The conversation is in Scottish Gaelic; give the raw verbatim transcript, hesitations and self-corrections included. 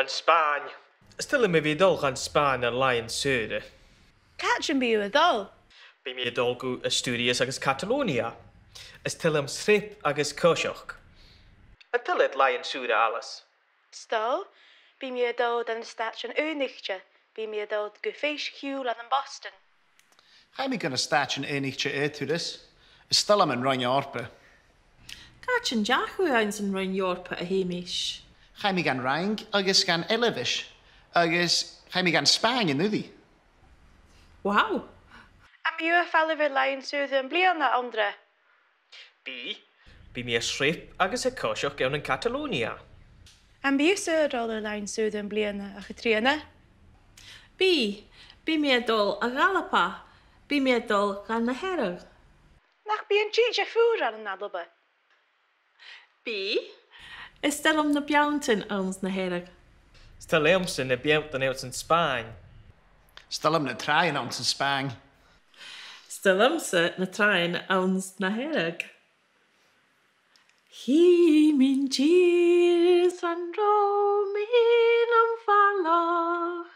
Spàinn. Is toil leam a bhith a' dol dhan Spàinn air làithean-saora. Càit am bi thu a' dol? Bidh mi a' dol gu Asturias agus Catalonia. Is toil leam sreap agus coiseachd. An toil leat làithean-saora, Alice? Is toil. Bidh mi a' dol dha na Stàitean Aonaichte. Bidh mi a' dol gu fèis-chiùil ann am Boston. Chaidh mi gu na Stàitean Aonaichte, a Thuras. Is toil leam an Roinn Eòrpa. Càit an deach thu anns an Roinn Eòrpa, a Sheumais? Chaidh mi dhan Fhraing agus dhan Eilbheis, agus chaidh mi dhan Spàinn an-uiridh. Wow! Am bi thu a' falbh air làithean-saora am-bliadhna, Andra? Bidh. Bidh mi a' sreap agus a' coiseachd ann an Catalonia. Am bi thusa a' dol air làithean-saora am-bliadhna, a Chatrìona? Bidh. Bidh mi a' dol a dh'Alba. Bidh mi a' dol dha na Hearadh. Nach bi an t-sìde fuar ann an Alba? Bidh. Is toil leam na beanntan anns na Hearadh. Is toil leamsa na beanntan anns an Spàinn. Is toil leam na tràighean anns an Spàinn. Is toil leamsa na tràighean anns na Hearadh. Chì mi an tìr san robh mi nam bhalach.